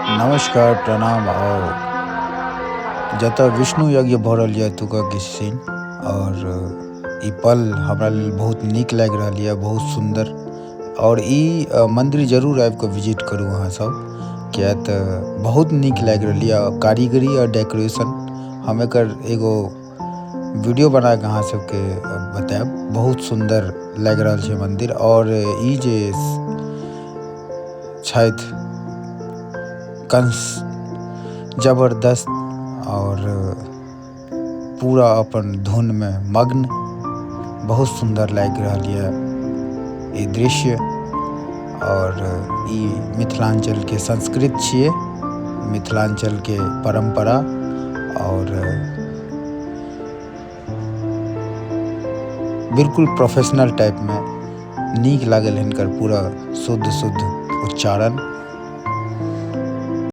नमस्कार प्रणाम। और जतऽ विष्णु यज्ञ भऽ रहल यऽ एतुका किछु सीन और ई पल हमरा लेल बहुत नीक लागि रहल यऽ, बहुत सुन्दर। और ई मंदिर जरूर आबि कऽ विजिट करू अहाँ सब, किया तऽ बहुत नीक लागि रहल यऽ कारीगरी और डेकोरेशन। हम एकर एगो वीडियो बना कऽ अहाँ सबके बतायब। बहुत सुन्दर लागि रहल छै मंदिर। और ई जे छथि कंस जबरदस्त और पूरा अपन धुन में मग्न, बहुत सुन्दर लागि रहल यऽ ई दृश्य। और ई मिथिलांचल के संस्कृत छियै, मिथिलांचल के परंपरा। और बिल्कुल प्रोफेशनल टाइप में नीक लागल हिनकर पूरा शुद्ध शुद्ध उच्चारण।